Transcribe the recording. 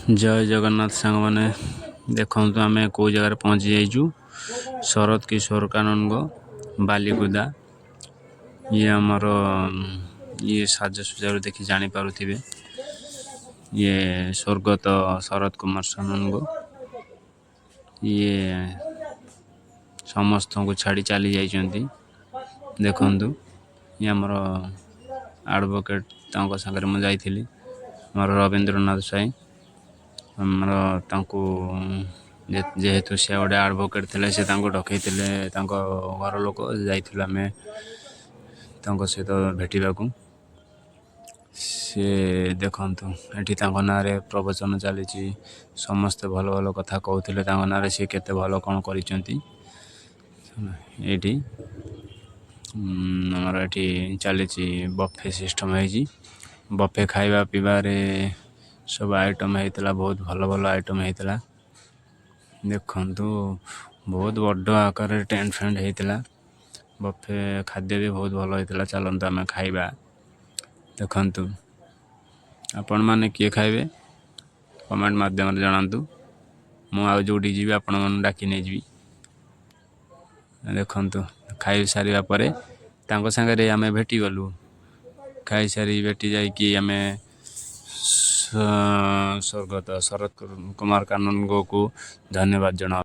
ଜୟ ଜଗନ୍ନାଥ ସାଙ୍ଗମାନେ, ଦେଖନ୍ତୁ ଆମେ କେଉଁ ଜାଗାରେ ପହଞ୍ଚି ଯାଇଛୁ। ଶରତ କିଶୋର କାନୁନଗୋ, ବାଲିକୁଦା। ଇଏ ଆମର ଇଏ ସାଜସଜାରୁ ଦେଖି ଜାଣିପାରୁଥିବେ, ଇଏ ସ୍ୱର୍ଗତ ଶରତ କୁମାର କାନୁନଗୋ। ଇଏ ସମସ୍ତଙ୍କୁ ଛାଡ଼ି ଚାଲି ଯାଇଛନ୍ତି। ଦେଖନ୍ତୁ, ଇଏ ଆମର ଆଡ଼ଭୋକେଟ୍, ତାଙ୍କ ସାଙ୍ଗରେ ମୁଁ ଯାଇଥିଲି। ଆମର ରବୀନ୍ଦ୍ରନାଥ ସ୍ୱାଇଁ ଆମର ତାଙ୍କୁ, ଯେହେତୁ ସେ ଗୋଟେ ଆଡ଼ଭୋକେଟ୍ ଥିଲେ, ସେ ତାଙ୍କୁ ଡକେଇଥିଲେ ତାଙ୍କ ଘର ଲୋକ। ଯାଇଥିଲୁ ଆମେ ତାଙ୍କ ସହିତ ଭେଟିବାକୁ। ସେ ଦେଖନ୍ତୁ, ଏଠି ତାଙ୍କ ନାଁରେ ପ୍ରବଚନ ଚାଲିଛି। ସମସ୍ତେ ଭଲ ଭଲ କଥା କହୁଥିଲେ ତାଙ୍କ ନାଁରେ, ସେ କେତେ ଭଲ କ'ଣ କରିଛନ୍ତି। ଏଇଠି ଆମର ଏଠି ଚାଲିଛି, ବଫେ ସିଷ୍ଟମ୍ ହେଇଛି। ବଫେ ଖାଇବା ପିଇବାରେ ସବୁ ଆଇଟମ୍ ହେଇଥିଲା, ବହୁତ ଭଲ ଭଲ ଆଇଟମ୍ ହେଇଥିଲା। ଦେଖନ୍ତୁ, ବହୁତ ବଡ଼ ଆକାରରେ ଟେଣ୍ଟ ଫେଣ୍ଟ ହେଇଥିଲା। ବଫେ ଖାଦ୍ୟ ବି ବହୁତ ଭଲ ହେଇଥିଲା। ଚାଲନ୍ତୁ ଆମେ ଖାଇବା। ଦେଖନ୍ତୁ, ଆପଣମାନେ କିଏ ଖାଇବେ, କମେଣ୍ଟ ମାଧ୍ୟମରେ ଜଣାନ୍ତୁ। ମୁଁ ଆଉ ଯେଉଁଠିକି ଯିବି, ଆପଣମାନଙ୍କୁ ଡାକି ନେଇଯିବି। ଦେଖନ୍ତୁ, ଖାଇ ସାରିବା ପରେ ତାଙ୍କ ସାଙ୍ଗରେ ଆମେ ଭେଟିଗଲୁ। ଖାଇସାରି ଭେଟି ଯାଇକି ଆମେ ସ୍ୱର୍ଗତ ଶରତ କୁମାର କାନୁନଗୋକୁ ଧନ୍ୟବାଦ ଜଣାଉ।